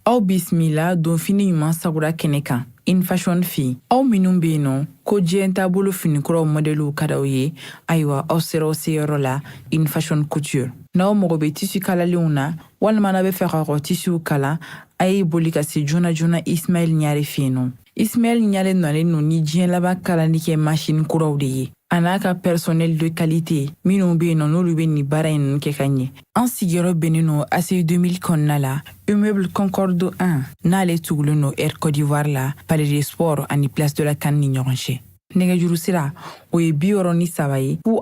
Aw bisimila donfini ɲuman sagura kɛnɛ kan In Fashion fɛ yen. Aw minnu bɛ yen nɔ ko diɲɛ taabolo finikuraw mɔdɛliw ka d'aw ye, ayiwa aw sera aw seyɔrɔ la In Fashion Couture. N'aw mago bɛ tisi kalalenw na walima n'aw bɛ fɛ k'aw ka tisiw kala, a ye boli ka se joona joona Ismaël Ɲare fɛ yen nɔ. Ismaël Ɲare nalen don ni diɲɛ laban kalali kɛ masini kuraw de ye, a n'a ka personnel de qualité minnu bɛ yen nɔ n'olu bɛ nin baara in ninnu kɛ ka ɲɛ. An sigiyɔrɔ bɛnnen don ACI 2000 kɔnɔna la, immeuble Concorde 1, n'ale tugulen don Air Côte d'Ivoire la, Palais des Sports ani Place de la CAN ni ɲɔgɔn cɛ. Nɛgɛjuru sira o ye 63 ye 02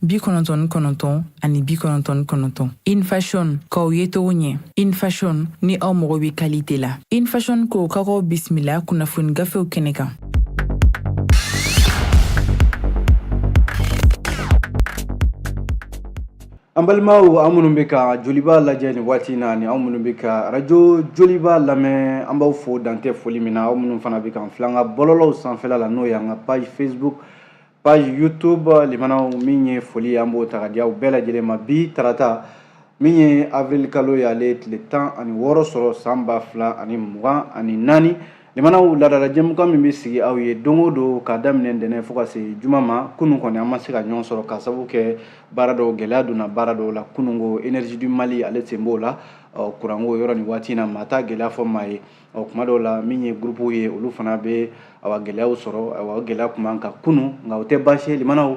99 ani 99. In Fashion, k'aw ye cogo ɲɛ. In Fashion, ni aw mago bɛ qualité la. In Fashion ko k'aw bisimila kunnafoni gafew kɛnɛ kan. An balimaw, an minnu bɛ ka Joliba lajɛ nin waati in na, ni aw minnu bɛ ka arajo Joliba lamɛn, an b'aw fo dantɛ foli min na. Aw minnu fana bɛ k'an filɛ an ka bɔlɔlɔw sanfɛla la, n'o ye an ka page Facebook, page YouTube, limanaw, min ye foli ye, an b'o ta ka di aw bɛɛ lajɛlen ma. Bi tarata min ye avril kalo ye, ale tile 16 sɔrɔ san 2024. Limanaw, laadala jɛmukan min bɛ sigi aw ye don o don k'a daminɛ ntɛnɛn fo ka se juma ma, kunun kɔni an ma se ka ɲɔgɔn sɔrɔ k'a sababu kɛ baara dɔw gɛlɛya donna baara dɔw la. Kunun ko Énergie du Mali ale sen b'o la, kuranko yɔrɔ nin waati in na, maa t'a gɛlɛya fɔ maa ye. Kuma dɔw la min ye groupe ye, olu fana bɛ awa gɛlɛyaw sɔrɔ. Awa o gɛlɛya tun b'an kan kunun, nka o tɛ baasi ye. Limanaw,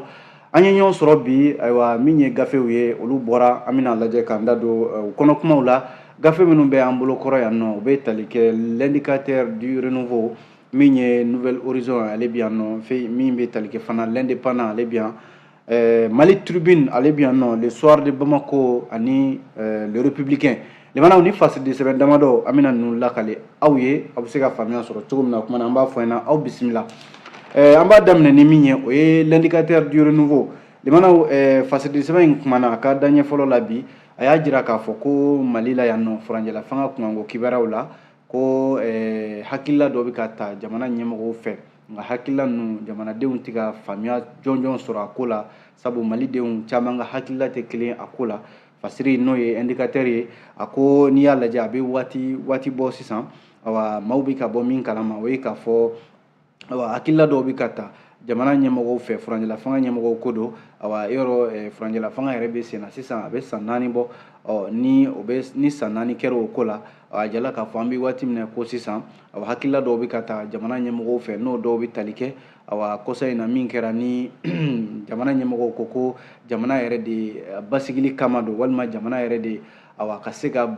an ye ɲɔgɔn sɔrɔ bi. Ayiwa, min ye gafew ye, olu bɔra, an bɛna lajɛ k'an da don u kɔnɔ kumaw la. Gafe minnu bɛ an bolo kɔrɔ yan nɔ, u bɛ tali kɛ L'Indicateur du Renouveau, min ye Nouvel Horizon, ale bɛ yan nɔ, fɛn min bɛ tali kɛ fana L'Indépendant, ale bɛ yan, Mali Tribune, ale bɛ yan nɔ, Le Soir de Bamako ani Le Républicain. Limanaw, ni fasidi sɛbɛn damadɔ, an bɛna ninnu lakale aw ye, aw bɛ se ka faamuya sɔrɔ cogo min na. O kuma na, an b'a fɔ ɲɛna, aw bisimila. An b'a daminɛ ni min ye, o ye L'Indicateur du Renouveau. Limanaw, fasidi sɛbɛn in kumana a ka daɲɛ fɔlɔ la bi, a y'a jira k'a fɔ ko Mali la yan nɔ, furancɛla fanga kunkanko kibaruyaw la, ko hakilila dɔ bɛ ka ta jamana ɲɛmɔgɔw fɛ, nka hakilila ninnu jamanadenw tɛ ka faamuya jɔnjɔn sɔrɔ a ko la, sabu malidenw caman ka hakilila tɛ kelen a ko la. Fasiri n'o ye Indicateur ye, a ko n'i y'a lajɛ, a bɛ waati bɔ sisan, awa maaw bɛ ka bɔ min kalama, o ye k'a fɔ awa hakilila dɔw bɛ ka ta jamana ɲɛmɔgɔw fɛ, furancɛla fanga ɲɛmɔgɔw ko don. Awa yɔrɔ furancɛla fanga yɛrɛ bɛ sen na sisan, a bɛ san 4 bɔ. Ɔ ni o bɛ ni san 4 kɛra o ko la, a jala k'a fɔ an bɛ waati min na ko sisan, awa hakilila dɔw bɛ ka ta jamana ɲɛmɔgɔw fɛ, n'o dɔw bɛ tali kɛ awa kɔsa in na min kɛra ni jamana ɲɛmɔgɔw ko ko jamana yɛrɛ de basigili kama don, walima jamana yɛrɛ de awa ka se ka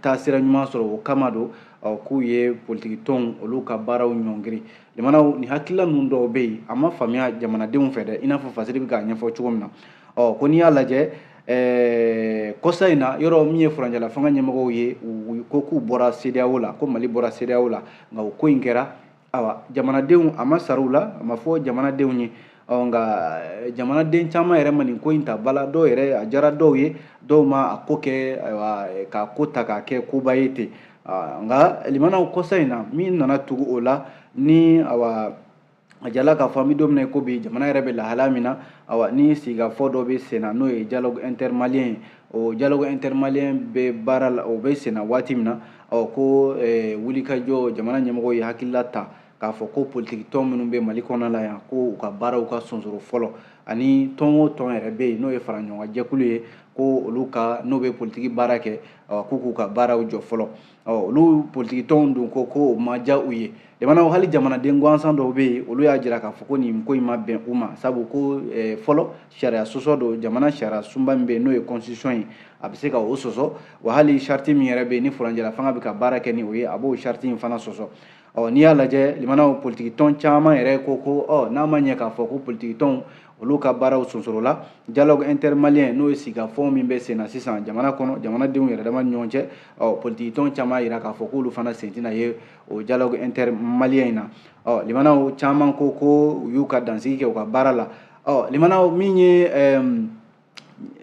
taasira ɲuman sɔrɔ o kama don, k'u ye politiki tɔnw olu ka baaraw ɲɔngiri. Limanaw, ni hakilila ninnu dɔw bɛ yen, a ma faamuya jamanadenw fɛ dɛ, i n'a fɔ fasiri bɛ k'a ɲɛfɔ cogo min na. Ɔ ko n'i y'a lajɛ kɔsa in na, yɔrɔ min ye furancɛla fanga ɲɛmɔgɔw ye, u ko k'u bɔra CEDEAO la, ko Mali bɔra CEDEAO la, nka o ko in kɛra, awa jamanadenw a ma sara u la, a ma fɔ jamanadenw ye. Ɔ nka jamanaden caman yɛrɛ ma nin ko in ta ba la, dɔw yɛrɛ a diyara dɔw ye, dɔw ma a ko kɛ, ayiwa k'a ko ta k'a kɛ koba ye ten. Nka limanaw, kɔsa in na min nana tugu o la, ni awa a jala k'a fɔ an bɛ don min na ko bi, jamana yɛrɛ bɛ lahalaya min na, awa ni sigikafɔ dɔ bɛ sen na, n'o ye dialogue intermalien ye, o dialogue intermalien bɛ baara la, o bɛ sen na waati min na, ɔ ko wulikajɔ jamana ɲɛmɔgɔw ye hakilila ta k'a fɔ ko politiki tɔn minnu bɛ Mali kɔnɔna la yan, ko u ka baaraw ka sonsoro fɔlɔ, ani tɔn o tɔn yɛrɛ bɛ yen n'o ye fara ɲɔgɔn jɛkulu ye, ko olu ka n'o bɛ politiki baara kɛ, awa k'u k'u ka baaraw jɔ fɔlɔ. Ɔ olu politiki tɔnw dun ko ko o ma diya u ye. Limanaw, hali jamanaden gansan dɔw bɛ yen, olu y'a jira k'a fɔ ko nin ko in ma bɛn u ma, sabu ko fɔlɔ sariya sɔsɔ don. Jamana sariya sunba min bɛ yen n'o ye constitution ye, a bɛ se ka o sɔsɔ wa, hali charte min yɛrɛ bɛ yen ni furancɛla fanga bɛ ka baara kɛ ni o ye, a b'o charte in fana sɔsɔ. Ɔ n'i y'a lajɛ, limanaw, politiki tɔn caman yɛrɛ ko ko ɔ n'a ma ɲɛ k'a fɔ ko politiki tɔnw olu ka baaraw sonsorola, dialogue intermalien n'o ye sigikafɔ min bɛ sen na sisan jamana kɔnɔ, jamanadenw yɛrɛ dama ni ɲɔgɔn cɛ, ɔ politiki tɔn caman yira k'a fɔ k'olu fana sen tɛna ye o dialogue intermalien in na. Ɔ limanaw, caman ko ko u y'u ka dansigi kɛ u ka baara la. Ɔ limanaw, min ye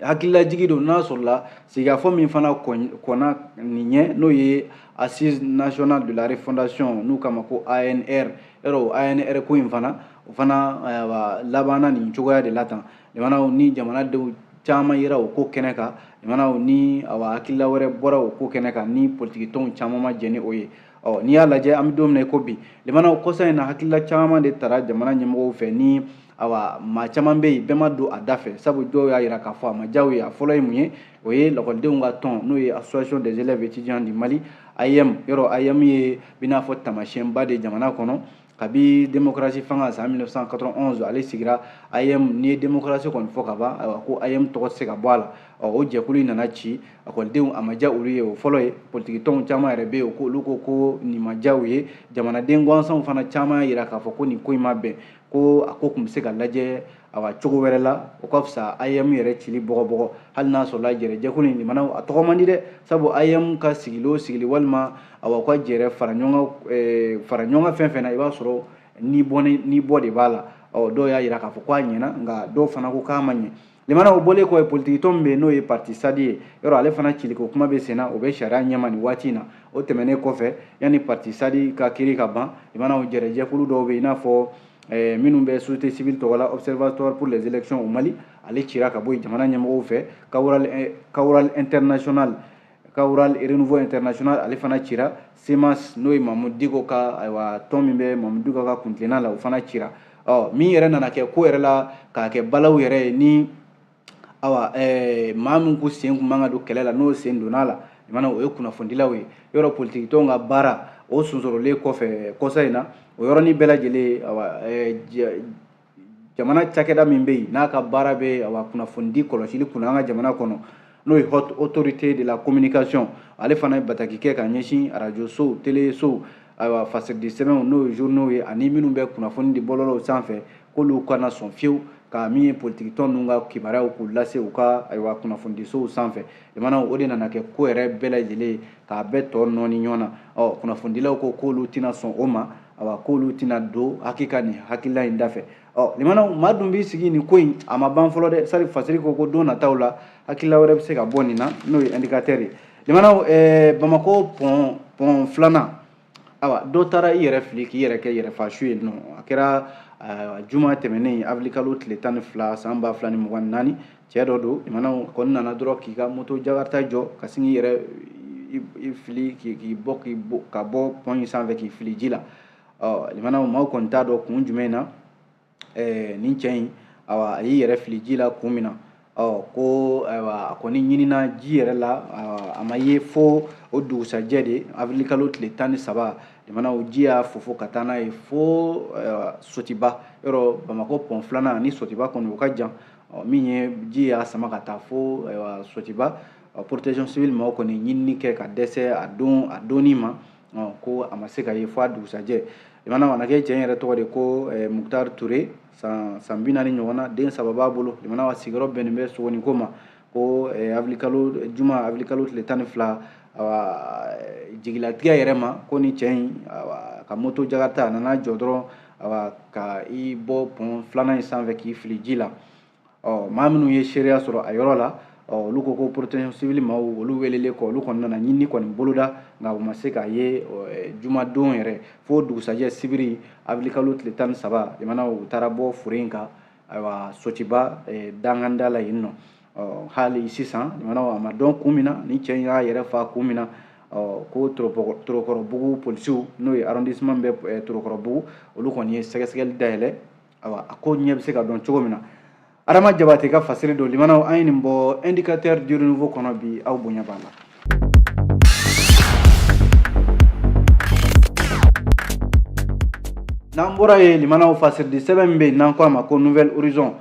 hakililajigi don, n'a sɔrɔla sigikafɔ min fana kɔnna nin ɲɛ, n'o ye Assise nationale de la refondation, n'u k'a ma ko ANR, yɔrɔ ANR ko in fana, o fana labanna nin cogoya de la tan. Limanaw, ni jamanadenw caman yera o ko kɛnɛ kan. Limanaw, ni awa hakilila wɛrɛ bɔra o ko kɛnɛ kan ni politikitɔnw caman ma jɛn ni o ye. Ɔ, n'i y'a lajɛ, an bɛ don min na i ko bi, limanaw, kɔsa in na hakilila caman de tara jamana ɲɛmɔgɔw fɛ ni awa maa caman bɛ yen, bɛɛ ma don a da fɛ, sabu dɔw y'a yira k'a fɔ a ma diya u ye. A fɔlɔ ye mun ye? O ye lakɔlidenw ka tɔn, n'o ye Association des élèves étudiants du Mali, AEEM. Yɔrɔ AEEM ye bi n'a fɔ taamasiyɛnba de jamana kɔnɔ kabi démocratie fanga san 1991 ale sigira. AEEM, n'i ye démocratie kɔni fɔ ka ban, ayiwa, ko AEEM tɔgɔ tɛ se ka bɔ a la. Ɔ, o jɛkulu in nana ci, ekɔlidenw a ma diya olu ye, o fɔlɔ ye. Politikitɔnw caman yɛrɛ bɛ yen, ko olu ko ko nin ma diya u ye. Jamanaden gansanw fana caman y'a yira k'a fɔ ko nin ko in ma bɛn, ko a ko tun bɛ se ka lajɛ awa cogo wɛrɛ la, o ka fisa AEEM yɛrɛ cili bɔgɔbɔgɔ, hali n'a sɔrɔla jɛrɛjɛkulu in limanaw a tɔgɔ man di dɛ, sabu AEEM ka sigili o sigili walima awa u ka jɛrɛ fara ɲɔgɔn kan fɛn fɛn na, i b'a sɔrɔ ni bɔ ni bɔ de b'a la. Ɔ, dɔw y'a yira k'a fɔ k'a ɲɛna, nka dɔw fana ko k'a ma ɲɛ. Limanaw, o bɔlen kɔ, politiki tɔn min bɛ yen n'o ye parti SADI ye, yɔrɔ ale fana ciliko kuma bɛ sen na, o bɛ sariya ɲɛma nin waati in na. O tɛmɛnen kɔfɛ, yanni parti SADI ka kiiri ka ban, limanaw, jɛrɛjɛkulu dɔw bɛ yen, i n'a fɔ minnu bɛ société civile tɔgɔ la, Observatoire pour les élections au Mali, ale cira ka bɔ yen jamana ɲɛmɔgɔw fɛ. Kawral International, Kawral Renouveau International, ale fana cira. CMAS, n'o ye Mamudu Diko ka, ayiwa, tɔn min bɛ Mamudu Diko ka kuntilenna la, o fana cira. Ɔ, min yɛrɛ nana kɛ ko yɛrɛ la k'a kɛ balawu yɛrɛ ye, ni awa maa min ko sen kun man ka don kɛlɛ la, n'o sen donna la, limana, o ye kunnafonidilaw ye. Yɔrɔ politiki tɔnw ka baara o sonsorolen kɔfɛ kɔsa in na, o yɔrɔnin bɛɛ lajɛlen, awa jamana cakɛda min bɛ yen n'a ka baara bɛ awa kunnafonidi kɔlɔsili kunna an ka jamana kɔnɔ, n'o ye Haute Autorité de la Communication, ale fana ye bataki kɛ ka ɲɛsin arajo sow, télé sow, ayiwa, fasiridi sɛbɛnw, n'o ye journaux ye, ani minnu bɛ kunnafoni di bɔlɔlɔw sanfɛ, k'olu kana sɔn fiyewu ka min ye politiki tɔn ninnu ka kibaruyaw k'u lase u ka, ayiwa, kunnafonidisow sanfɛ. Limanaw, o de nana kɛ ko yɛrɛ bɛɛ lajɛlen k'a bɛɛ tɔ nɔɔni ɲɔgɔn na. Ɔ, kunnafonidilaw ko k'olu tɛna sɔn o ma, awa, k'olu tɛna don hakika nin hakilila in dafɛ. Ɔ, limanaw, maa dun b'i sigi, nin ko in a ma ban fɔlɔ dɛ, sari fasiri ko ko don nataw la hakilila wɛrɛ bɛ se ka bɔ nin na, n'o ye Indicateur ye. Limanaw, Bamakɔ pont filanan, awa, dɔ taara i yɛrɛ fili k'i yɛrɛ kɛ yɛrɛfasu ye nɔ. A kɛra juma tɛmɛnen, avril kalo tile 12 san 2024. Cɛ dɔ don, limanaw, kɔni nana dɔrɔn k'i ka moto jakarta jɔ ka sin k'i yɛrɛ i fili k'i bɔ k'i bɔ ka bɔ pont in sanfɛ k'i fili ji la. Ɔ, limanaw, maaw kɔni t'a dɔn kun jumɛn na nin cɛ in, awa, a y'i yɛrɛ fili ji la kun min na. Ɔ, ko ayiwa, a kɔni ɲinina ji yɛrɛ la, a ma ye fo o dugusajɛ de, avril kalo tile 13. Limanaw, ji y'a fofo ka taa n'a ye fo Sotiba. Yɔrɔ Bamakɔ pont filanan ni Sotiba kɔni o ka jan. Min ye ji y'a sama ka taa fo, ayiwa, Sotiba. Protection civile maaw kɔni ɲinini kɛ ka dɛsɛ a don a donni ma, ko a ma se ka ye fo a dugusajɛ. Limanaw, a na kɛ cɛ in yɛrɛ tɔgɔ de ko Muktar Ture, san 40 ɲɔgɔn na, den 3 b'a bolo. Limanaw, a sigiyɔrɔ bɛnnen bɛ Sogoniko ma. Ko avril kalo, juma avril kalo tile 12, awa, jigilatigɛ yɛrɛ ma ko ni cɛ in, awa, ka moto jakarta a nana jɔ dɔrɔn, awa, ka i bɔ pont filanan in sanfɛ k'i fili ji la. Ɔ, maa minnu ye seereya sɔrɔ a yɔrɔ la, ɔ, olu ko ko protection civile maaw, olu welelen kɔ, olu kɔni nana ɲinini kɔni boloda, nka u ma se k'a ye jumadon yɛrɛ fo dugusajɛ sibiri, avril kalo tile 13. Limanaw, u taara bɔ foro in kan, ayiwa, Sotiba danganda la yen nɔ. Ɔ, hali sisan, limanaw, a ma dɔn kun min na ni cɛ in y'a yɛrɛ fa kun min na. Ɔ, ko Torokɔrɔbugu polisiw, n'o ye arrondissement bɛ Torokɔrɔbugu, olu kɔni ye sɛgɛsɛgɛli dayɛlɛ, ayiwa, a ko ɲɛ bɛ se ka dɔn cogo min na. Adama Jabate ka fasiri don. Limanaw, an ye nin bɔ Indicateur du Renouveau kɔnɔ bi, aw bonya b'a la. N'an bɔra yen, limanaw, fasiridi sɛbɛn min bɛ yen n'an ko a ma ko Nouvel Horizon,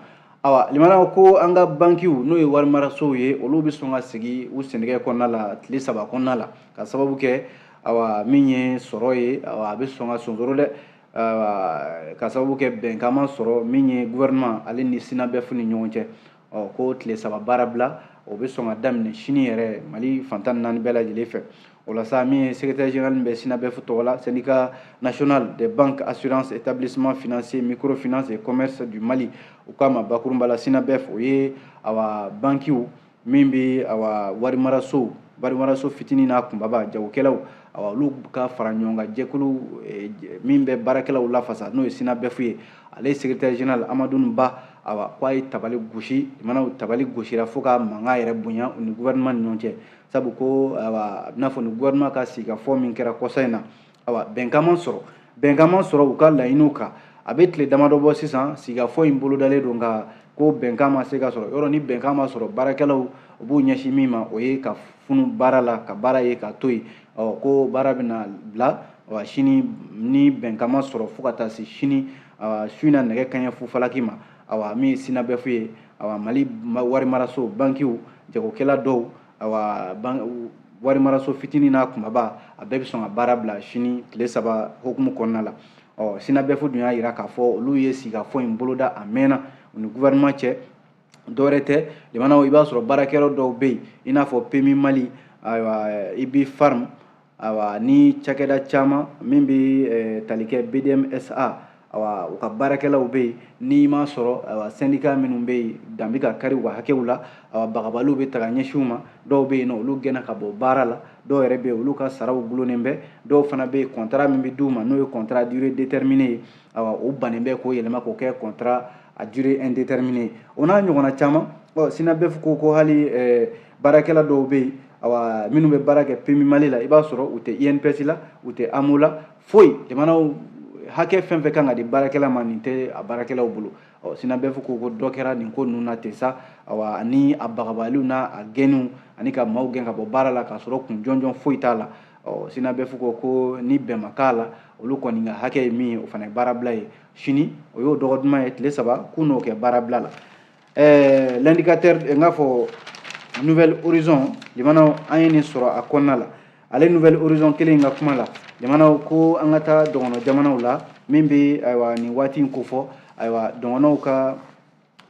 awa, limanaw, ko an ka bankiw, n'o ye warimarasow ye, olu bɛ sɔn ka sigi u sennɛgɛ kɔnɔna la tile 3 kɔnɔna la, ka sababu kɛ, awa, min ye sɔrɔ ye, awa, a bɛ sɔn ka sonsoro dɛ, ka sababu kɛ bɛnkan ma sɔrɔ min ye gouvernement ale ni SYNABEF ni ɲɔgɔn cɛ. Ɔ, ko tile 3 baara bila, o bɛ sɔn ka daminɛ sini yɛrɛ Mali fan 14 bɛɛ lajɛlen fɛ. O la sa, min ye secrétaire général bɛ SYNABEF tɔgɔ la, Syndicat national des banques, assurances, établissements financiers, microfinance et commerce du Mali, u k'a ma bakurunba la SYNABEF, o ye, awa, bankiw min bɛ, awa, warimaraso fitinin n'a kunbaba, jagokɛlaw, Awa, olu ka fara ɲɔgɔn kan jɛkulu min bɛ baarakɛlaw lafasa, n'o ye SYNABEF ye, ale secrétaire général Amadu Ba, awa, ko a ye tabali gosi. Jamanaw tabali gosira fo ka mankan yɛrɛ bonya u ni gouvernement ni ɲɔgɔn cɛ, sabu ko awa, a bɛna fɔ ni gouvernement ka sigikafɔ min kɛra kɔsa in na, awa, bɛnkan ma sɔrɔ u ka laɲiniw kan. A bɛ tile damadɔ bɔ sisan, sigikafɔ in bolodalen don, nka ko bɛnkan ma se ka sɔrɔ. Yɔrɔ ni bɛnkan ma sɔrɔ, baarakɛlaw u b'u ɲɛsin min ma, o ye ka funu baara la, ka baara ye ka to yen. Ɔ, ko baara bɛna bila wa sini ni bɛnkan ma sɔrɔ, fo ka taa se sini su in na nɛgɛ kanɲɛ fu falaki ma. Awa, min ye SYNABEF ye, awa, Mali warimaraso, bankiw, jagokɛla dɔw, awa, warimaraso fitinin n'a kunbaba, a bɛɛ bɛ sɔn ka baara bila sini tile 3 hukumu kɔnɔna la. Ɔ, SYNABEF dun y'a jira k'a fɔ olu ye sigikafɔ in boloda a mɛnna u ni gouvernement cɛ. Dɔwɛrɛ tɛ, jamanaw, i b'a sɔrɔ baarakɛyɔrɔ dɔw bɛ yen, i n'a fɔ PMU Mali, ayiwa, IB Farm, ayiwa, ni cakɛda caman min bɛ tali kɛ BDMSA, awa, u ka baarakɛlaw bɛ yen. N'i m'a sɔrɔ, ayiwa, syndicat minnu bɛ yen, dan bɛ ka kari u ka hakɛw la, awa, bagabaliw bɛ ta ka ɲɛsin u ma. Dɔw bɛ yen nɔ, olu gɛnna ka bɔ baara la. Dɔw yɛrɛ bɛ yen, olu ka saraw gulonnen bɛ. Dɔw fana bɛ yen, contrat min bɛ d'u ma, n'o ye contrat durée déterminée ye, awa, o bannen bɛ k'o yɛlɛma k'o kɛ contrat à durée indéterminée, o n'a ɲɔgɔnna caman. Ɔ, SYNABEF ko hali baarakɛla dɔw bɛ yen, awa, minnu bɛ baara kɛ PMU Mali la, i b'a sɔrɔ u tɛ INPS la, u tɛ AMO la, foyi. Jamanaw hakɛ fɛn fɛn kan ka di baarakɛla ma, nin tɛ a baarakɛlaw bolo. Ɔ, SYNABEF ko dɔ kɛra nin ko ninnu na ten sa, awa, ani a bagabaliw n'a a gɛnniw, ani ka maaw gɛn ka bɔ baara la k'a sɔrɔ kun jɔnjɔn foyi t'a la. Ɔ, SYNABEF ko ni bɛn ma k'a la, olu kɔni ka hakɛ ye min ye, o fana ye baarabila ye sini. O y'o dɔgɔ duman ye, tile 3 k'u n'o kɛ baarabila la. L'indicateur, n k'a fɔ Nouvel Horizon, jamanaw, an ye nin sɔrɔ a kɔnɔna la. Ale Nouvel Horizon kelen in ka kuma la, jamanaw, ko an ka taa dɔgɔnɔ jamanaw la min bɛ, ayiwa, nin waati in kofɔ, ayiwa, dɔgɔnɔw ka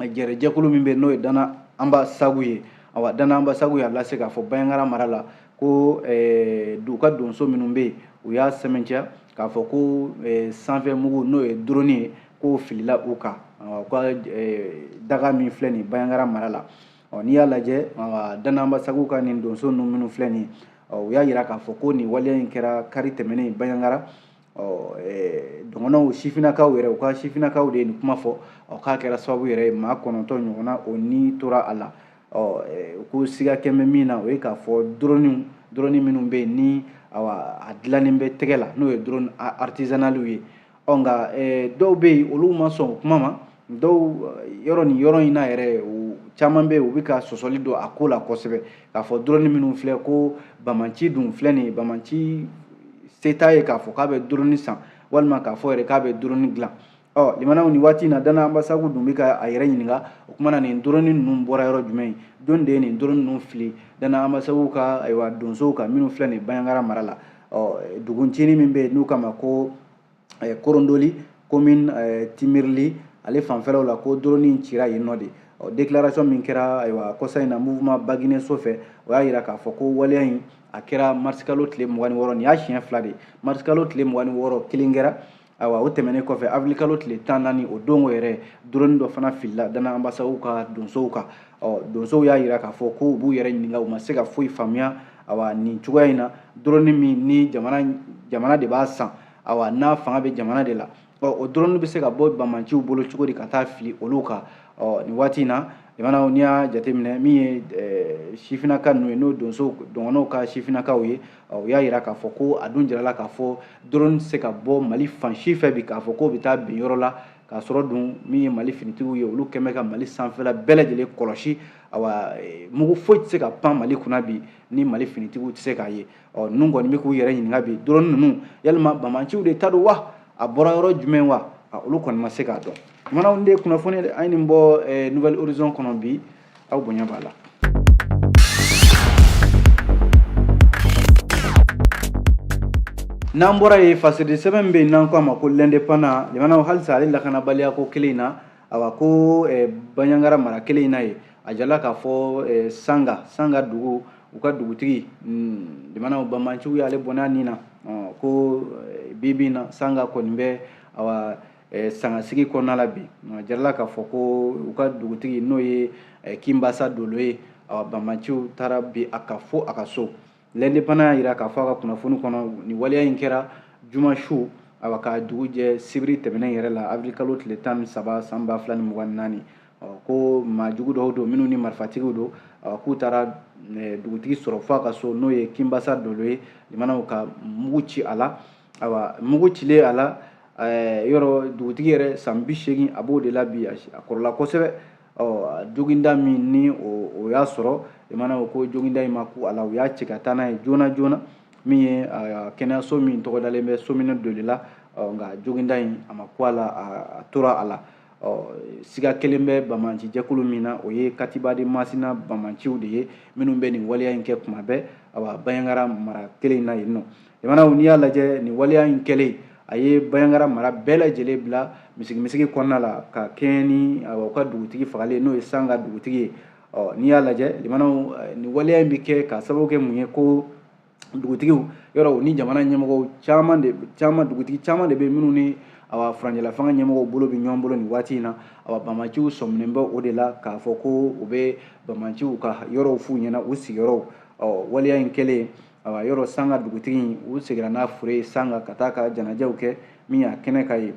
jɛrɛjɛkulu min bɛ, n'o ye Dana Anba Sagu ye, awa, Dana Anba Sagu y'a lase k'a fɔ Bandiagara mara la ko u ka donso minnu bɛ yen, u y'a sɛmɛntiya k'a fɔ ko sanfɛ mugu, n'o ye drone ye, k'o filila u kan, u ka daga min filɛ nin Bandiagara mara la. Ɔ, n'i y'a lajɛ, Dana Anba Sagu ka nin donso ninnu minnu filɛ nin ye, u y'a jira k'a fɔ ko nin waleya in kɛra kari tɛmɛnen Bandiagara. Ɔ, dɔgɔnɔw, sifinnakaw yɛrɛ, u ka sifinnakaw de ye nin kuma fɔ. Ɔ, k'a kɛra sababu yɛrɛ ye maa 9 ɲɔgɔnna o ni tora a la. Ɔ, ko siga kɛn bɛ min na, o ye k'a fɔ drone minnu bɛ yen ni, awa, a dilannen bɛ tɛgɛ la, n'o ye drone artisanaliw ye. Ɔ, nka dɔw bɛ yen, olu ma sɔn o kuma ma. Dɔw yɔrɔ nin yɔrɔ in na yɛrɛ, u caman bɛ yen, u bɛ ka sɔsɔli don a ko la kosɛbɛ, k'a fɔ drone minnu filɛ, ko bamanci dun filɛ nin ye, bamanci se t'a ye k'a fɔ k'a bɛ drone san, walima k'a fɔ yɛrɛ k'a bɛ drone dilan. Ɔ, limanaw, nin waati in na, Dana Anbasagu dun bɛ ka a yɛrɛ ɲininka o kuma na, nin drone ninnu bɔra yɔrɔ jumɛn? Jɔn de ye nin drone ninnu fili Dana Anbasagu ka, ayiwa, donsow kan minnu filɛ nin Bandiagara mara la? Ɔ, dugu ncinin min bɛ yen n'u kama ko Korondoli, commune Timirili, ale fanfɛlaw la, ko drone in cira yen nɔ de. Ɔ, déclaration min kɛra, ayiwa, kɔsa in na mouvement Baguinéso fɛ, o y'a jira k'a fɔ ko waleya in a kɛra marisikalo tile 26. Nin y'a siɲɛ 2 de. Marisikalo tile 26 kelen kɛra. Ayiwa, o tɛmɛnen kɔfɛ, avril kalo tile 14, o don o yɛrɛ, drone dɔ fana filila Dana Anbasagu ka donsow kan. Ɔ, donsow y'a jira k'a fɔ ko u b'u yɛrɛ ɲininka, u ma se ka foyi faamuya. Awa, nin cogoya in na, drone min ni jamana de b'a san, awa, n'a fanga bɛ jamana de la, ɔ, o drone bɛ se ka bɔ bamanciw bolo cogo di ka taa fili olu kan? Ɔ, nin waati in na, jamanaw, n'i y'a jateminɛ, min ye sifinnaka ninnu ye, n'o donso dɔgɔnɔw ka sifinnakaw ye, u y'a jira k'a fɔ ko a dun jirala k'a fɔ drone tɛ se ka bɔ Mali fan si fɛ bi k'a fɔ k'o bɛ taa bin yɔrɔ la, k'a sɔrɔ dun min ye Mali finitigiw ye, olu kɛn bɛ ka Mali sanfɛla bɛɛ lajɛlen kɔlɔsi. Awa, mugu foyi tɛ se ka pan Mali kunna bi ni Mali finitigiw tɛ se k'a ye. Ɔ, ninnu kɔni bɛ k'u yɛrɛ ɲininka bi, drone ninnu, yalima bamanciw de ta don wa? A bɔra yɔrɔ jumɛn wa? Olu kɔni ma se k'a dɔn. Jamanaw de kunnafoni, an ye nin bɔ Nouvel Horizon kɔnɔ bi, aw bonya b'a la. N'an bɔra yen, fasidi sɛbɛn bɛ yen n'an ko a ma ko L'Indépendant, jamanaw, halisa ale lakanabaliya ko kelen in na, awa, ko Bandiagara mara kelen in na ye, a jala k'a fɔ Sanga dugu, u ka dugutigi, jamanaw, bamanciw y'ale bɔnɛ a nin na. Ko bi bi in na, Sanga kɔni bɛ, awa, sangasigi kɔnɔna la bi. A jirala k'a fɔ ko u ka dugutigi, n'o ye Kinbasa Dolo ye, awa, bamanciw taara bi a ka fo a ka so. L'Indépendant y'a jira k'a fɔ a ka kunnafoni kɔnɔ nin waleya in kɛra juma su, awa, ka dugu jɛ sibiri tɛmɛnen yɛrɛ la, avril kalo tile 13 san 2024. Ko maa jugu dɔw don minnu ni marifatigiw don, k'u taara dugutigi sɔrɔ fo a ka so, n'o ye Kinbasa Dolo ye. Limanaw ka mugu ci a la. Awa, mugu cilen a la, yɔrɔ dugutigi yɛrɛ san 80 a b'o de la bi, a kɔrɔla kosɛbɛ. Ɔ joginda min ni o y'a sɔrɔ, limanaw, ko joginda in ma ku a la, u y'a ci ka taa n'a ye joona joona min ye kɛnɛyaso min tɔgɔ dalen bɛ Somine Doli la. Nka joginda in a ma ku a la, a tora a la. Ɔ siga kelen bɛ banbaanci jɛkulu min na, o ye Katiba de Masina banbaanciw de ye minnu bɛ nin waleya in kɛ kuma bɛɛ, awa, Bandiagara mara kelen in na yen nɔ. Limanaw, n'i y'a lajɛ, nin waleya in kɛlen, a ye Bandiagara mara bɛɛ lajɛlen bila misigimisigi kɔnɔna la ka kɛɲɛ ni, awa, u ka dugutigi fagalen, n'o ye Sanga dugutigi ye. Ɔ n'i y'a lajɛ, limanaw, nin waleya in bɛ kɛ ka sababu kɛ mun ye? Ko dugutigiw yɔrɔ ni jamana ɲɛmɔgɔw caman de caman, dugutigi caman de bɛ minnu ni, awa, furancɛla fanga ɲɛmɔgɔw bolo bɛ ɲɔgɔn bolo nin waati in na. Awa, banbaanciw sɔminen bɛ o de la k'a fɔ ko u bɛ banbaanciw ka yɔrɔw f'u ɲɛna, u sigiyɔrɔw. Ɔ waleya in kɛlen, awa, yɔrɔ Sanga dugutigi in, u seginna n'a fure ye Sanga ka taa ka janajaw kɛ min y'a kɛnɛ ka ye.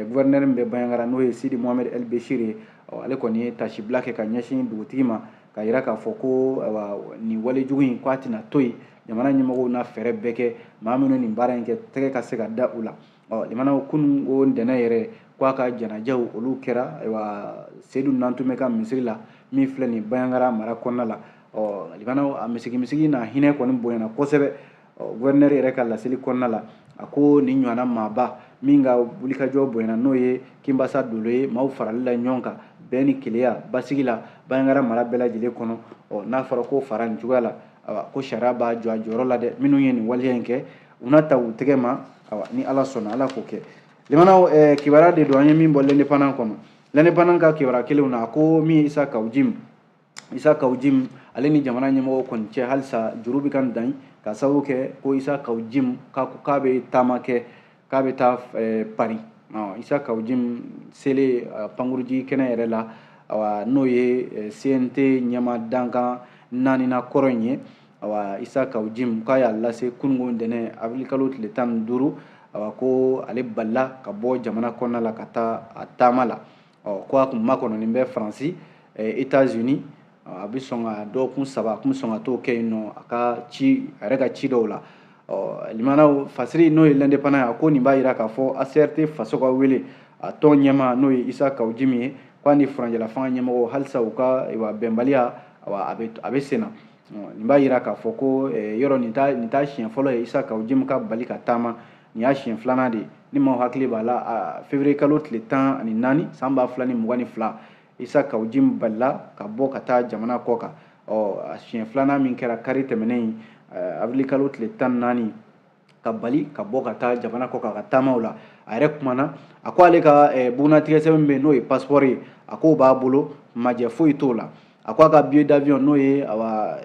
Gouverneur min bɛ Bandiagara, n'o ye Sidi Mohamed El Bechir ye, ale kɔni ye tasibila kɛ ka ɲɛsin dugutigi ma, ka yira k'a fɔ ko, awa, nin walejugu in, k'a tɛna to yen, jamana ɲɛmɔgɔw na fɛɛrɛ bɛɛ kɛ maa minnu nin baara in kɛ, tɛgɛ ka se ka da u la. Ɔ limanaw, kunun o ntɛnɛn yɛrɛ, k'a ka janajaw olu kɛra, ayiwa, Seydou Nantumɛ ka misiri la min filɛ nin Bandiagara mara kɔnɔna la. Ɔ limanaw, a misigimisigi n'a hinɛ kɔni bonyana kosɛbɛ. Ɔ gouverneur yɛrɛ ka laseli kɔnɔna la, a ko nin ɲɔgɔnna maaba min ka wulikajɔ bonyana, n'o ye Kinbasa Dolo ye, maaw farali la ɲɔgɔn kan bɛn ni keleya basigi la Bandiagara mara bɛɛ lajɛlen kɔnɔ. Ɔ n'a fɔra ko fara nin cogoya la, awa, ko sariya b'a jɔ a jɔyɔrɔ la dɛ. Minnu ye nin waleya in kɛ, u na ta u tɛgɛ ma. Awa, ni Ala sɔnna, Ala k'o kɛ. Limanaw, kibaruya de don an ye min bɔ L'Indépendant kɔnɔ. L'Indépendant ka kibaruya kelenw na, a ko min ye Isa Kaw Jim, Isa Kaw Jim ale ni jamana ɲɛmɔgɔw kɔni cɛ, halisa juru bɛ ka dan, ka sababu kɛ ko Isa Kaw Jim k'a bɛ taama kɛ, k'a bɛ taa Paris. Isa Kaw Jim selen pankurunjigi kɛnɛ yɛrɛ la, awa, n'o ye CNT ɲɛma dankan naaninan kɔrɔ in ye, awa, Isa Kaw Jim k'a y'a lase kununko ntɛnɛn, avril kalo tile 15, awa, ko ale balila ka bɔ jamana kɔnɔna la ka taa a taama la. Ɔ ko a kun makɔnɔnin bɛ Faransi, États-Unis, a bɛ sɔn ka dɔgɔkun 3, a kun bɛ sɔn ka t'o kɛ yen nɔ, a ka ci, a yɛrɛ ka ci dɔw la. Ɔ limanaw, fasiri n'o ye L'Indépendant ye, a ko nin b'a jira k'a fɔ ACRT faso ka wele a tɔn ɲɛmaa, n'o ye Isa Kaw Jim ye, k'a ni furancɛla fanga ɲɛmɔgɔw, halisa u ka bɛnbaliya, awa, a bɛ sen na. Nin b'a jira k'a fɔ ko yɔrɔ nin t'a siɲɛ fɔlɔ ye Isa Kaw Jim ka bali ka taama. Nin y'a siɲɛ filanan de ye. Ni maaw hakili b'a la, février kalo tile 14 san 2022, Isa Kaw Jim balila ka bɔ ka taa jamana kɔ kan. Ɔ a siɲɛ filanan min kɛra kari tɛmɛnen in, avril kalo tile 14, ka bali ka bɔ ka taa jamana kɔ kan ka taamaw la. A yɛrɛ kumana, a ko ale ka bugunnatigɛ sɛbɛn bɛ yen, n'o ye passeport ye, a k'o b'a bolo, majɛ foyi t'o la. A ko a ka billet d'avion, n'o ye, awa,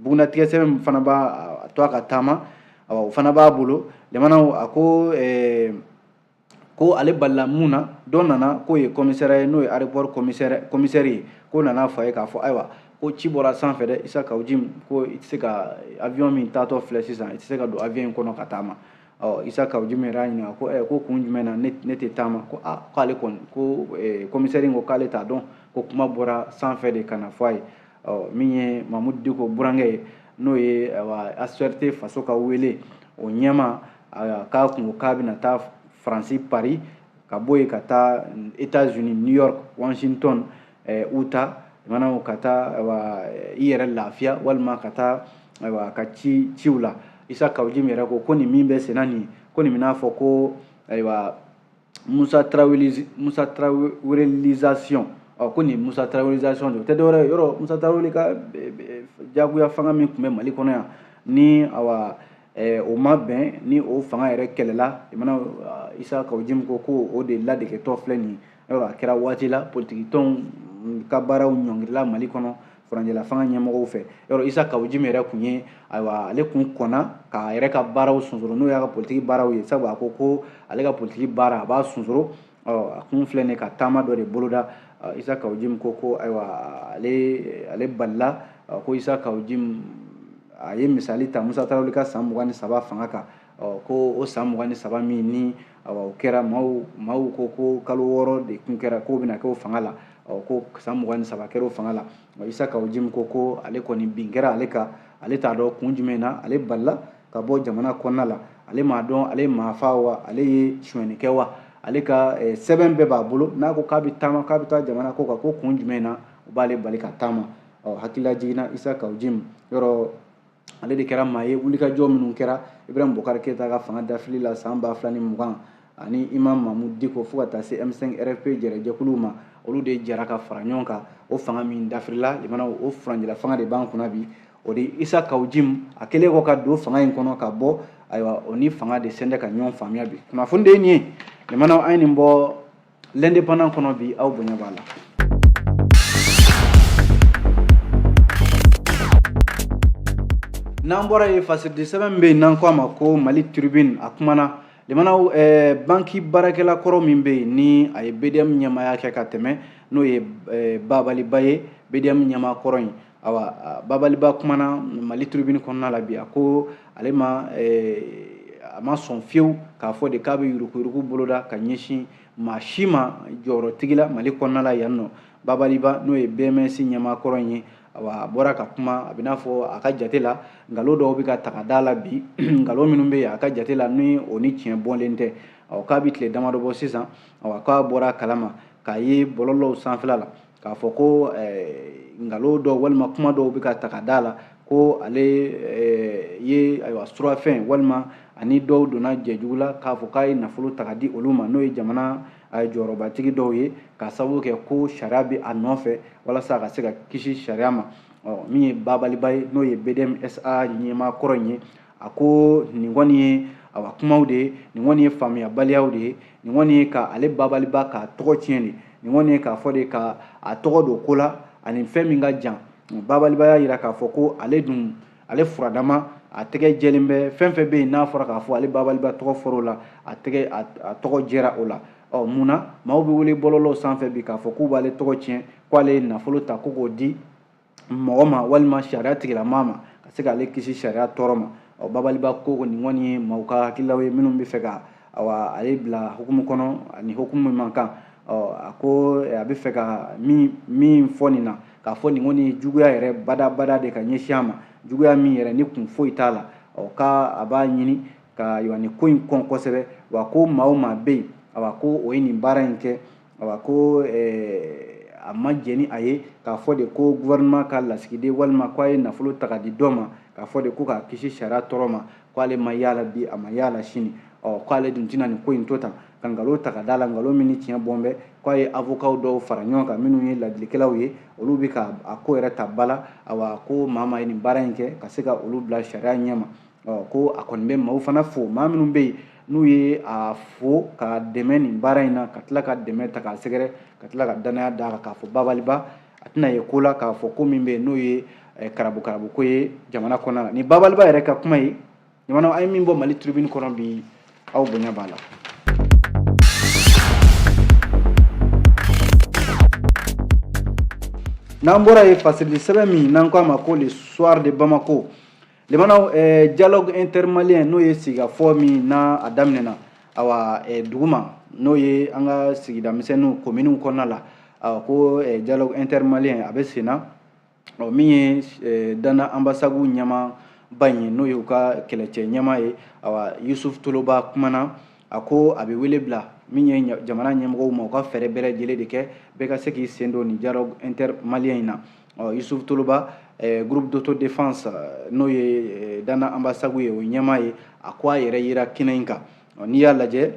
bugunnatigɛ sɛbɛn min fana b'a to a ka taama, awa, o fana b'a bolo. Limanaw, a ko ko ale balila mun na? Dɔ nana k'o ye commissaire ye, n'o ye aéroport commissaire ye, k'o nana fɔ a ye k'a fɔ, ayiwa, ko ci bɔra sanfɛ dɛ, Isa Kaw Jim, ko i tɛ se ka avion min taatɔ filɛ sisan, i tɛ se ka don avion in kɔnɔ ka taama. Ɔ Isa Kaw Jim yɛrɛ y'a ɲininka ko ko kun jumɛn na ne tɛ taama? Ko aa, k'ale kɔni ko commissaire in ko k'ale t'a dɔn, ko kuma bɔra sanfɛ de ka na fɔ a ye. Ɔ min ye Mamudu Diko burankɛ ye, n'o ye, ayiwa, ACRT faso ka wele o ɲɛma, k'a kun ko k'a bɛna taa Faransi Paris, ka bɔ yen ka taa États-Unis New York, Washington, Utah, limanaw, ka taa, ayiwa, i yɛrɛ lafiya walima ka taa, ayiwa, ka ci ciw la. Isa Kaw Jim yɛrɛ ko ko nin min bɛ senna nin, ko nin bɛna fɔ ko, ayiwa, Musa Traoré, Musa Traorélisation. Ɔ ko nin Musa Traorélisation de, o tɛ dɔwɛrɛ ye. Yɔrɔ Musa Traoré ka jagoya fanga min tun bɛ Mali kɔnɔ yan ni, awa, o ma bɛn ni o fanga yɛrɛ kɛlɛla. Mana Isa Kaw Jim ko ko o de ladegetɔ filɛ nin ye. Yɔrɔ a kɛra waati la politiki tɔnw ka baaraw ɲɔngirila Mali kɔnɔ furancɛla fanga ɲɛmɔgɔw fɛ. Yɔrɔ Isa Kaw Jim yɛrɛ kun ye, ayiwa, ale kun kɔnna k'a yɛrɛ ka baaraw sonsoro, n'o y'a ka politiki baaraw ye, sabu a ko ko ale ka politiki baara a b'a sonsoro. Ɔ a kun filɛ nin ye ka taama dɔ de boloda. Isa Kaw Jim ko ko, ayiwa, ale balila ko Isa Kaw Jim A ye misali ta Musa Tarawele ka san 23 fanga kan. Ɔ, ko o san 23 min ni awa o kɛra, maaw ko kalo 6 de kun kɛra k'o bɛna kɛ o fanga la. Ɔ, ko san 23 kɛra o fanga la. Issa Kaou Djim ko ale kɔni bin kɛra ale kan, ale t'a dɔn kun jumɛn na ale balila ka bɔ jamana kɔnɔna la, ale m'a dɔn ale ye maa fa wa, ale ye sonyɛni kɛ wa, ale ka sɛbɛn bɛɛ b'a bolo, n'a ko k'a bɛ taama, k'a bɛ taa jamana ko kan, ko kun jumɛn na u b'ale bali ka taama. Ɔ, hakilila jiginna Issa Kaou Djim yɔrɔ, ale de kɛra maa ye wulikajɔ minnu kɛra Ibrahim Boubacar Keita ka fanga dafili la san 2020 ani Imam Mahmoud Dicko fo ka taa se M5 RFP jɛrɛjɛkuluw ma, olu de jɛra ka fara ɲɔgɔn kan o fanga min dafirila. Limanaw, o furanjɛla fanga de b'an kunna bi. O de Issa Kaou Djim, a kɛlen kɔ ka don fanga in kɔnɔ ka bɔ, ayiwa, o ni fanga de sɛndɛ ka ɲɔgɔn faamuya bi. Kunnafoni de ye nin ye. Limanaw, an ye nin bɔ L'Indépendant kɔnɔ bi, aw bonya b'a la. N'an bɔra yen, fasiridi sɛbɛn min bɛ yen n'an ko a ma ko Mali Tribune, a kumana limanaw banki baarakɛla kɔrɔ min bɛ yen ni a ye BDM ɲɛmaaya kɛ ka tɛmɛ, n'o ye Babaliba ye, BDM ɲɛmaa kɔrɔ in. Awa, Babaliba kumana Mali Tribune kɔnɔna la bi. A ko ale ma a ma sɔn fiyewu k'a fɔ de k'a bɛ yuruguyurugu boloda ka ɲɛsin maa si ma jɔyɔrɔtigi la Mali kɔnɔna la yan nɔ. Babaliba, n'o ye BMS ɲɛmaa kɔrɔ in ye, awa, a bɔra ka kuma. A bɛ n'a fɔ a ka jate la, nkalon dɔw bɛ ka ta ka da la bi, nkalon minnu bɛ yen a ka jate la ni o ni tiɲɛ bɔlen tɛ. Ɔ, k'a bɛ tile damadɔ bɔ sisan, awa, k'a bɔra a kalama k'a ye bɔlɔlɔw sanfɛla la k'a fɔ ko nkalon dɔw walima kuma dɔw bɛ ka ta ka da la ko ale ye, ayiwa, surafɛn walima ani dɔw donna jɛjugu la, k'a fɔ k'a ye nafolo ta ka di olu ma, n'o ye jamana jɔyɔrɔbatigi dɔw ye, k'a sababu kɛ ko sariya bɛ a nɔfɛ walasa a ka se ka kisi sariya ma. Ɔ, min ye Babaliba ye, n'o ye BDMSA ɲɛmaa kɔrɔ in ye, a ko nin kɔni ye, awa, kumaw de ye, nin kɔni ye faamuyabaliyaw de ye, nin kɔni ye ka ale Babaliba k'a tɔgɔ tiɲɛ de, nin kɔni ye k'a fɔ de ka a tɔgɔ don ko la ani fɛn min ka jan. Babaliba y'a yira k'a fɔ ko ale dun, ale furadama, a tɛgɛ jɛlen bɛ fɛn fɛn bɛ yen n'a fɔra k'a fɔ ale Babaliba tɔgɔ fɔra o la, a tɛgɛ a tɔgɔ jɛra o la. Ɔ, mun na maaw bɛ wele bɔlɔlɔw sanfɛ bi k'a fɔ k'u b'ale tɔgɔ tiɲɛ, k'ale ye nafolo ta ko k'o di mɔgɔ ma walima sariya tigilamaa ma ka se k'ale kisi sariya tɔɔrɔ ma? Ɔ, Babaliba ko nin kɔni ye maaw ka hakililaw ye minnu bɛ fɛ ka, awa, ale bila hukumu kɔnɔ ani hukumu min man kan. Ɔ, a ko a bɛ fɛ ka min fɔ nin na, k'a fɔ nin kɔni ye juguya yɛrɛ badabada de ka ɲɛsin a ma, juguya min yɛrɛ ni kun foyi t'a la. Ɔ, k'a a b'a ɲini ka, ayiwa, nin ko in kɔn kosɛbɛ, wa ko maa o maa bɛ yen, awa, ko o ye nin baara in kɛ, awa, ko a ma jɛn ni a ye k'a fɔ de ko gouvernement ka lasigiden walima k'a ye nafolo ta ka di dɔ ma k'a fɔ de ko k'a kisi sariya tɔɔrɔ ma, k'ale ma y'a la bi, a ma y'a la sini. Ɔ, k'ale dun tɛna nin ko in to tan ka nkalon ta ka da la, nkalon min ni tiɲɛ bɔn bɛ. K'a ye avocat dɔw fara ɲɔgɔn kan minnu ye ladilikɛlaw ye, olu bɛ ka a ko yɛrɛ ta ba la. Awa, ko maa maa ye nin baara in kɛ ka se ka olu bila sariya ɲɛ ma. Ɔ, ko a kɔni bɛ maaw fana fo, maa minnu bɛ yen n'u ye a fo ka dɛmɛ nin baara in na, ka tila ka dɛmɛ ta k'a sɛgɛrɛ, ka tila ka danaya d'a kan k'a fɔ Babaliba a tɛna ye ko la k'a fɔ ko min bɛ yen n'o ye karabu karabu ko ye jamana kɔnɔna la. Nin Babaliba yɛrɛ ka kuma ye. Jamana, an ye min bɔ Mali Tribune kɔnɔ bi, aw bonya b'a la. N'an bɔra yen, fasirili sɛbɛn min n'an ko a ma ko Le Soir de Bamako, limanaw, dialogue intermalien, n'o ye sigikafɔ min n'a a daminɛna, awa, duguma, n'o ye an ka sigida misɛnninw, kominiw kɔnɔna la, awa, ko dialogue intermalien a bɛ sen na. Ɔ, min ye Dana Ambasagu ɲɛmaaba in ye, n'o ye u ka kɛlɛcɛ ɲɛmaa ye, awa, Yusuf Toloba kumana. A ko a bɛ wele bila min ye jamana ɲɛmɔgɔw ma, u ka fɛɛrɛ bɛɛ lajɛlen de kɛ bɛɛ ka se k'i sen don nin dialogue intermalien in na. Ɔ, Yusuf Toloba, groupe d'autodéfense, n'o ye Dana Ambasagu ye, o ɲɛmaa ye, a ko a yɛrɛ yira kɛnɛ in kan. N'i y'a lajɛ,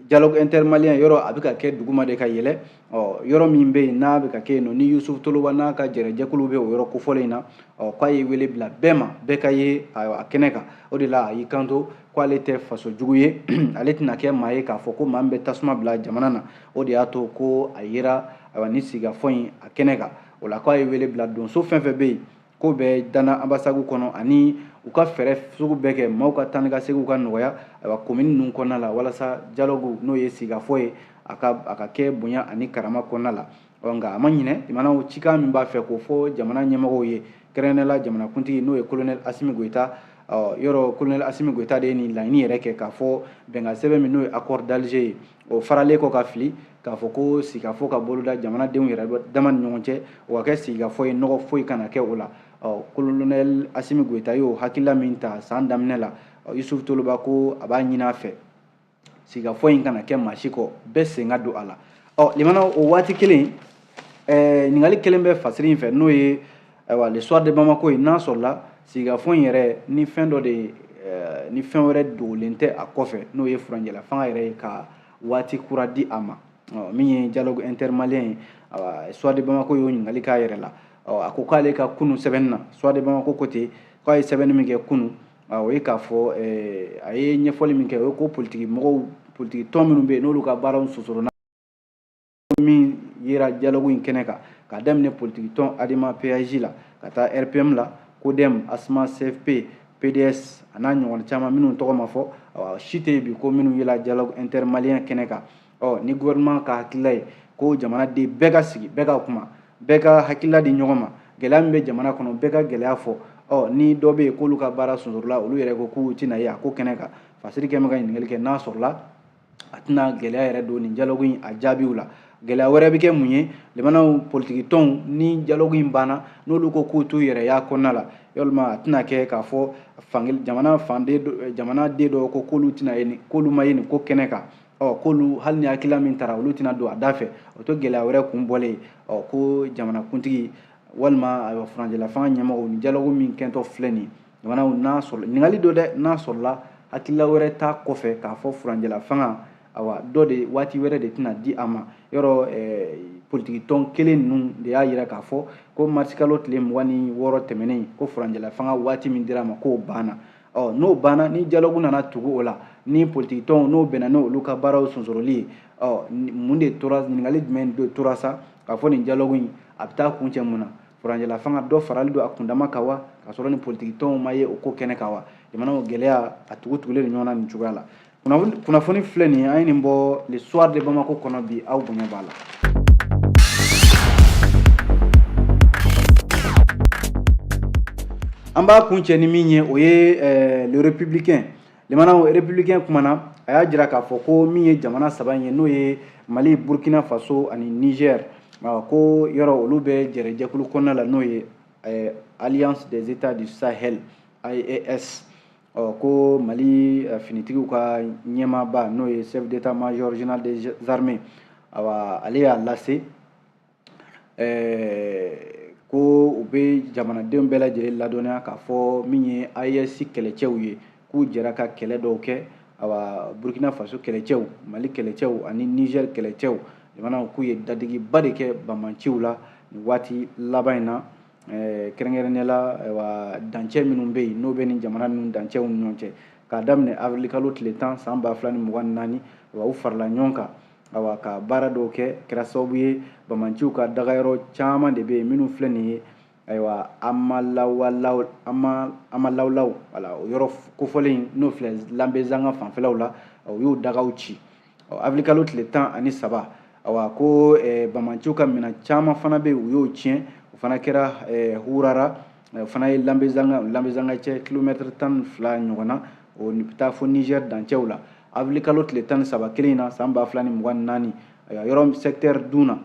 dialogue intermalien yɔrɔ a bɛ ka kɛ duguma de ka yɛlɛ. Ɔ, yɔrɔ min bɛ yen n'a bɛ ka kɛ yen nɔ, ni Yusuf Toloba n'a ka jɛrɛjɛkulu bɛ o yɔrɔ kofɔlen in na, ɔ, k'a ye wele bila bɛɛ ma, bɛɛ ka ye a kɛnɛ kan. O de la a y'i kanto k'ale tɛ faso jugu ye, ale tɛna kɛ maa ye k'a fɔ ko maa min bɛ tasuma bila jamana na. O de y'a to ko a yera, ayiwa, ni sigikafɔ in a kɛnɛ kan. O la k'a ye wele bila donso fɛn fɛn bɛ yen. Ko bɛ Dana ambassade kɔnɔ ani u ka fɛɛrɛ sugu bɛɛ kɛ maaw ka taa ni ka seginw ka nɔgɔya, ayiwa, commune ninnu kɔnɔna la, walasa dialogue, n'o ye sigikafɔ ye, a ka kɛ bonya ani karama kɔnɔna la. Nka a ma ɲinɛ limanaw, cikan min b'a fɛ k'o fɔ jamana ɲɛmɔgɔw ye, kɛrɛnkɛrɛnnenya la jamanakuntigi, n'o ye colonel Assimi Goïta. Yɔrɔ colonel Assimi Goïta de ye nin laɲini yɛrɛ kɛ k'a fɔ bɛnkan sɛbɛn min, n'o ye accord d'Alger ye, o faralen kɔ ka fili, k'a fɔ ko sigikafɔ ka boloda jamanadenw yɛrɛ dama ni ɲɔgɔn cɛ, o ka kɛ sigikafɔ ye, nɔgɔ foyi kana kɛ o la. Colonel Assimi Goïta y'o hakilila min ta san daminɛ la, Youssouf Toloba ko a b'a ɲini a fɛ sigikafɔ in kana kɛ maa si kɔ, bɛɛ sen ka don a la. Ɔ limana, o waati kelen, ɲininkali kelen bɛ fasiri in fɛ, n'o ye, ayiwa, Le Soir de Bamako ye, n'a sɔrɔla sigikafɔ in yɛrɛ ni fɛn dɔ de ni fɛn wɛrɛ dogolen tɛ a kɔfɛ, n'o ye furancɛla fanga yɛrɛ ye ka waati kura di a ma, min ye dialogue intermalien ye. Soir de Bamako y'o ɲininkali k'a yɛrɛ la. A ko k'ale ka kunu sɛbɛnni na, Soir de Bamako ko ten k'a ye sɛbɛnni min kɛ kunu, o ye k'a fɔ a ye ɲɛfɔli min kɛ, o ye ko politiki mɔgɔw, politiki tɔn minnu bɛ yen, n'olu ka baaraw sosoronna min yera dialogue in kɛnɛ kan, k'a daminɛ politiki tɔn ADEMA PAJ la ka taa RPM la, CODEM, ASMA, CFP, PDS, a n'a ɲɔgɔn caman minnu tɔgɔ ma fɔ, si tɛ yen bi ko minnu yela dialogue intermalien kɛnɛ kan. Ɔ ni gouvernement ka hakilila ye ko jamanaden bɛɛ ka sigi, bɛɛ ka kuma, bɛɛ ka hakilila di ɲɔgɔn ma, gɛlɛya min bɛ jamana kɔnɔ, bɛɛ ka gɛlɛya fɔ. Ɔ ni dɔ bɛ yen k'olu ka baara sonsorola, olu yɛrɛ ko k'u tɛna ye a ko kɛnɛ kan. Fasiri kɛ bɛ ka ɲininkali kɛ n'a sɔrɔla a tɛna gɛlɛya yɛrɛ don nin dialogue in a jaabiw la. Gɛlɛya wɛrɛ bɛ kɛ mun ye? Limanaw, politiki tɔnw, ni dialogue in banna, n'olu ko k'u t'u yɛrɛ y'a kɔnɔna la, walima a tɛna kɛ k'a fɔ fankelen jamana fanden, jamanaden dɔw ko k'olu tɛna ye nin, k'olu ma ye nin ko kɛnɛ kan, ɔ k'olu hali ni hakilila min taara, olu tɛna don a da fɛ, o to gɛlɛya wɛrɛ kun bɔlen ye. Ɔ ko jamanakuntigi walima, ayiwa, furancɛla fanga ɲɛmɔgɔw, ni dialogue min kɛntɔ filɛ nin ye, jamanaw, n'a sɔrɔ ɲininkali don dɛ, n'a sɔrɔla hakilila wɛrɛ t'a kɔfɛ k'a fɔ furancɛla fanga, awa, dɔ de waati wɛrɛ de tɛna di a ma. Yɔrɔ politiki tɔn kelen ninnu de y'a yira k'a fɔ ko marisikalo tile 26 tɛmɛnen, ko furancɛla fanga waati min dira a ma, k'o banna. Ɔ n'o banna, ni dialogue nana tugu o la, ni politiki tɔnw n'o bɛnna n'olu ka baaraw sonsoroli ye, ɔ mun de tora? Ɲininkali jumɛn de tora sa k'a fɔ nin dialogue in a bɛ taa kuncɛ mun na? Furancɛla fanga dɔ farali don a kundama kan wa, k'a sɔrɔ ni politiki tɔnw ma ye o ko kɛnɛ kan wa? Jamanaw, gɛlɛya a tugu tugulen don ɲɔgɔn na nin cogoya la. Kunnafoni filɛ nin ye, an ye nin bɔ Le Soir de Bamako kɔnɔ bi, aw bonya b'a la. An b'a kuncɛ ni min ye, o ye Le Républicain. Limanaw, Républicain kumana, a y'a jira k'a fɔ ko min ye jamana saba in ye, n'o ye Mali, Burkina Faso ani Niger, ko yɔrɔ olu bɛ jɛrɛjɛkulu kɔnɔna la, n'o ye Alliance des États du Sahel, AES. Ɔ ko Mali finitigiw ka ɲɛmaaba, n'o ye chef d'état-major général des armées, awa, ale y'a lase ko u bɛ jamanadenw bɛɛ lajɛlen ladɔnniya k'a fɔ min ye AES kɛlɛcɛw ye, k'u jɛra ka kɛlɛ dɔw kɛ, awa, Burkina Faso kɛlɛcɛw, Mali kɛlɛcɛw ani Niger kɛlɛcɛw, jamanaw, k'u ye dadigiba de kɛ bamanciw la nin waati laban in na, kɛrɛnkɛrɛnnenya la, ayiwa, dancɛ minnu bɛ yen, n'o bɛ nin jamana ninnu dancɛw ni ɲɔgɔn cɛ, k'a daminɛ avril kalo tile 10 san 2024, awa, u farala ɲɔgɔn kan, awa, ka baara dɔw kɛ, kɛra sababu ye bamanciw ka dagayɔrɔ caman de bɛ yen minnu filɛ nin ye, ayiwa, Amalawalaw, Amalawlaw, wala o yɔrɔ kofɔlen n'o filɛ Lanbezanga fanfɛlaw la, u y'o dagaw ci. Avril kalo tile 13, awa, ko bamanciw ka minɛn caman fana bɛ yen, u y'o tiɲɛ, o fana kɛra Hurara, o fana ye Lanbezanga cɛ kilomɛtiri 12 ɲɔgɔn na, o bɛ taa fo Niger dancɛw la. Avril kalo tile 13 kelen in na san 2024, yɔrɔ secteur Duna,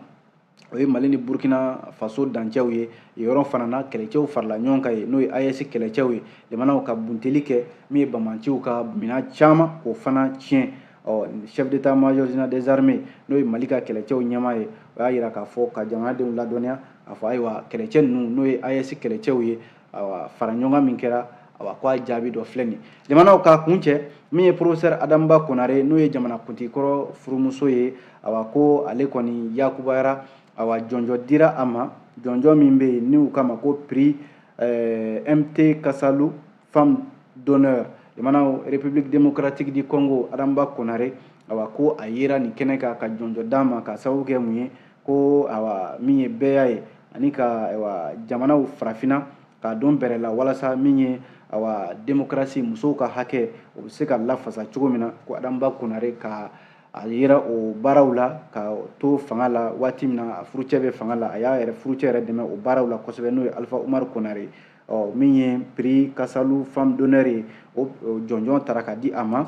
o ye Mali ni Burkina Faso dancɛw ye, yɔrɔ fana na kɛlɛcɛw farala ɲɔgɔn kan yen, n'o ye AES kɛlɛcɛw ye, jamanaw, ka bunteli kɛ min ye bamanciw ka minɛn caman k'o fana tiɲɛ. Ɔ chef d'état-major général des armées, n'o ye Mali ka kɛlɛcɛw ɲɛmaa ye, o y'a yira k'a fɔ ka jamanadenw ladɔnniya k'a fɔ, ayiwa, kɛlɛcɛ ninnu, n'o ye AES kɛlɛcɛw ye, awa, fara ɲɔgɔn kan min kɛra, awa, ko a jaabi dɔ filɛ nin. Jamanaw, k'a kun cɛ, min ye professeur Adama Konare, n'o ye jamanakuntigi kɔrɔ furumuso ye, awa, ko ale kɔni yakubayara, awa, jɔnjɔ dira a ma, jɔnjɔ min bɛ yen n'u k'a ma ko prix MT Kasalu femme d'honneur. Jamanaw, République démocratique du Congo, Adama Konare, awa, ko a yera nin kɛnɛ kan ka jɔnjɔ d'a ma, ka sababu kɛ mun ye? Ko, awa, min ye bɛɛya ye ani ka, ayiwa, jamanaw farafinna k'a don bɛrɛ la walasa min ye awa démocratie, musow ka hakɛ, o bɛ se ka lafasa cogo min na. Ko Adama Konare ka a yera o baaraw la ka to fanga la waati min na a furucɛ bɛ fanga la, a y'a yɛrɛ furucɛ yɛrɛ dɛmɛ o baaraw la kosɛbɛ, n'o ye Alpha Umaru Konare. Ɔ, min ye prix Kasalu femme d'honneur ye, o jɔnjɔn tara ka di a ma.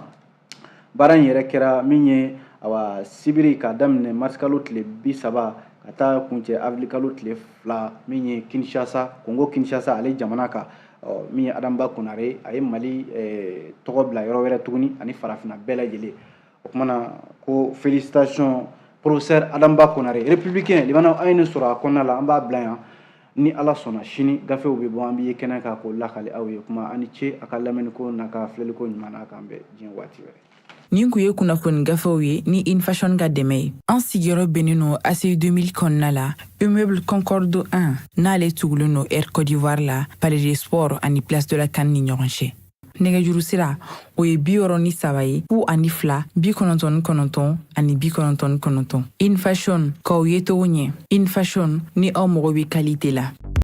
Baara in yɛrɛ kɛra min ye, awa, sibiri k'a daminɛ marisikalo tile 30 ka taa kuncɛ avril tile 2, min ye Kinshasa, Congo Kinshasa, ale jamana kan. Ɔ, min ye Adama Konare, a ye Mali tɔgɔ bila yɔrɔ wɛrɛ tuguni ani farafinna bɛɛ lajɛlen. O kumana ko félicitation, professeur Adama Konare, républicain limana. An ye nin sɔrɔ a kɔnɔna la, an b'a bila yan. Ni Ala sɔnna, sini gafew bɛ bɔ, an bɛ ye kɛnɛ kan k'o lakale aw ye. Kuma ani ce a ka lamɛnniko n'a ka filɛliko ɲuman na. K'an bɛn diɲɛ waati wɛrɛ. Nin kun ye kunnafoni gafew ye ni Infashion ka dɛmɛ ye. An sigiyɔrɔ bɛnnen no ACI 2000 kɔnɔna la, immeuble Concorde 1, n'ale tugulen no Air Côte d'Ivoire la, Palais des Sports ani Place de la CAN ni ɲɔgɔn cɛ. Nɛgɛjuru sira, o ye 63 ye, 02 99 ani 99. Infashion, k'aw ye togo ɲɛ. Infashion, ni aw mago bɛ qualité la.